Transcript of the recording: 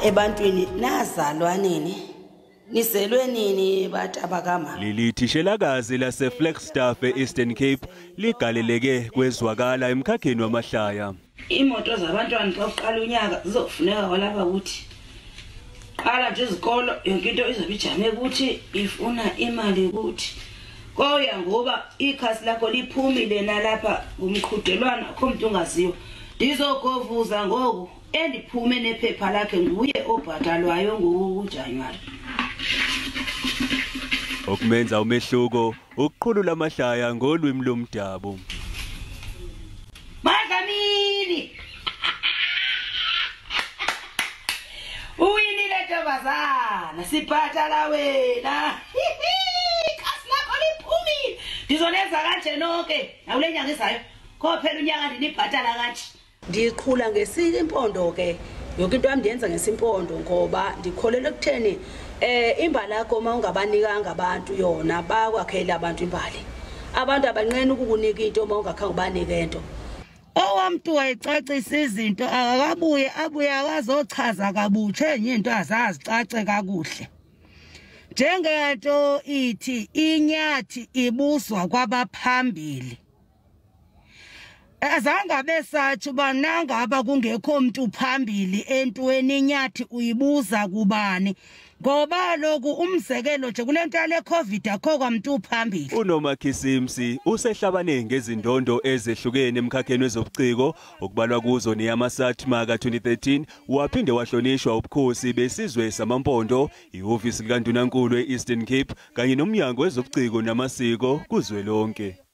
Ebantwini nazalwa nini? Niselwe nini bathi abakama? Leli thishelakazi laseFlagstaff e-Eastern Cape ligaleleke kwezwakala emkhakheni wamahlaya. Imoto zabantwana xa kuqala unyaka zizofuneka kwalapha kuthi. Qala nje izikolo yonke into izobe ijame kuthi ifuna imali kuthi. Koya ngoba ikhasi lakho liphumile nalapha ngumqhudelwano akho umuntu ongaziyo. Ndizogovuza ngoku endiphume nephepha lakhe nguye obhatalwayo ngokuJanuary. Okumenza umehluko ukuqhulula amahlaya ngolwimi lomdabu. Madlamini! Uwinile ntombazana, sibhatala wena. Ikhasi lakho liphumile. Ndizolenza kanje nonke nakule nyanga izayo. Kophela unyaka ndinibhatala kanje. Ndiqhula ngesimpondo ke. Yonke into yami ndiyenza ngesimpondo ngoba ndikholelwa ekutheni imbali yakho uma ungabanikanga abantu yona bakwakhela abantu imbali. Abantu abanqeni ukukunika into uma ungakhange ubanike into. Owamntu wayecacisa izinto akakabuye abuye akazochaza kabutsha enye into azazicace kakuhle. Njengento ithi inyathi ibuzwa kwabaphambili. Azange besatsho uba nangaba kungekho mntu phambili entweni inyathi uyibuza kubani. Ngoba lokhu umzekelo nje kule nto yale COVID akho kwamntu phambili. UNomakhisimusi usehlabane ngezindondo ezehlukene emkhakheni wezobuciko okubalwa kuzo neyamaSATMA ka-2013, waphinde wahlonishwa ubukhosi besizwe samaMpondo, ihhovisi likaNdunankulu e-Eastern Cape kanye nomnyango wezobuciko namasiko kuzwelonke.